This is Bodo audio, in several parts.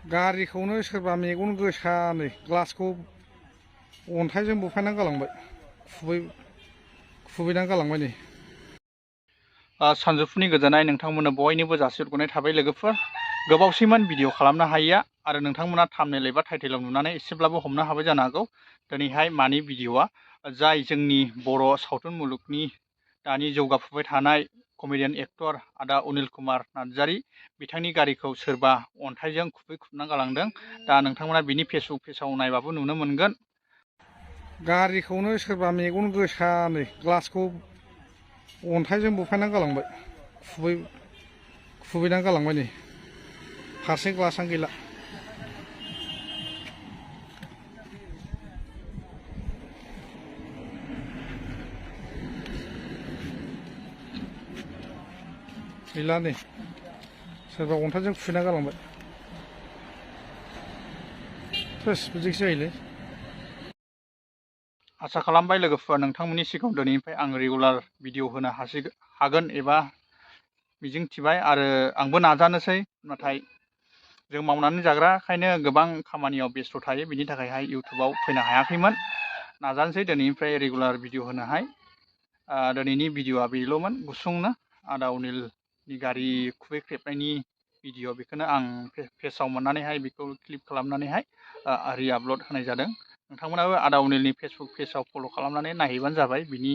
गारिखौनो सोरबा मेगन गोसानै ग्लासखौ अन्थाइजों बुफायनानै गालांबाय, खुबैनानै गालांबाय नै। सानजौफुनि गोजोननाय नोंथांमोननो बयनिबो जासिहरनाय थाबाय लोगोफोर। गोबावसैमोन भिडिअ खालामनो हायैया आरो नोंथांमोना थाम्बनेल एबा टाइटेलाव नुनानै एसेब्लाबो हमनो हाबाय जानो हागौ दिनैहाय मानि भिडिअआ, जाय जोंनि बर' सावथुन मुलुगनि दानि जौगाफुबाय थानाय कमेडियान एक्टर आदा अनिल कुमार नार्जारी बिथांनि गारिखौ सोरबा अन्थाइजों खुबैना गालांदों। दा नोंथांमोना बिनि फेसबुक पेजाव नायबाबो नुनो मोनगोन। गारिखौनो सोरबा मेगन गोसानै ग्लासखौ अन्थाइजों बुफायनानै गालांबाय, खुबैनानै गालांबाय नै। फारसे ग्लासआनो गैला। गैला नै, सोरबा अन्थाइजों खुबैना गालांबाय। बिदिसो जायोलै। आसा खालामबाय लोगोफोर नोंथांमोननि सिगाङाव दिनैनिफ्राय आं रेगुलार भिडिअ होनो हागोन एबा मिजिंथिबाय आरो आंबो नाजानोसै। नाथाय जों मावनानै जाग्राखायनो गोबां खामानियाव बेस्थ' थायो, बिनि थाखायहाय इउटुबाव फैनो हायाखैमोन। नाजानोसै दिनैनिफ्राय रेगुलार भिडिअ होनोहाय। दिनैनि भिडिअआ बेल'मोन, गुसुंनो आदा अनिलनि गारि खुबैख्रेबनायनि भिडिअ। बेखौनो आं पेजाव मोननानैहाय बेखौ क्लिप खालामनानैहाय रि-आपल'ड होनाय जादों। नोंथांमोनाबो आदा अनिलनि फेसबुक पेजाव फल' खालामनानै नायहैबानो जाबाय, बिनि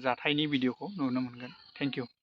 जाथायनि भिडिअखौ नुनो मोनगोन। Thank you.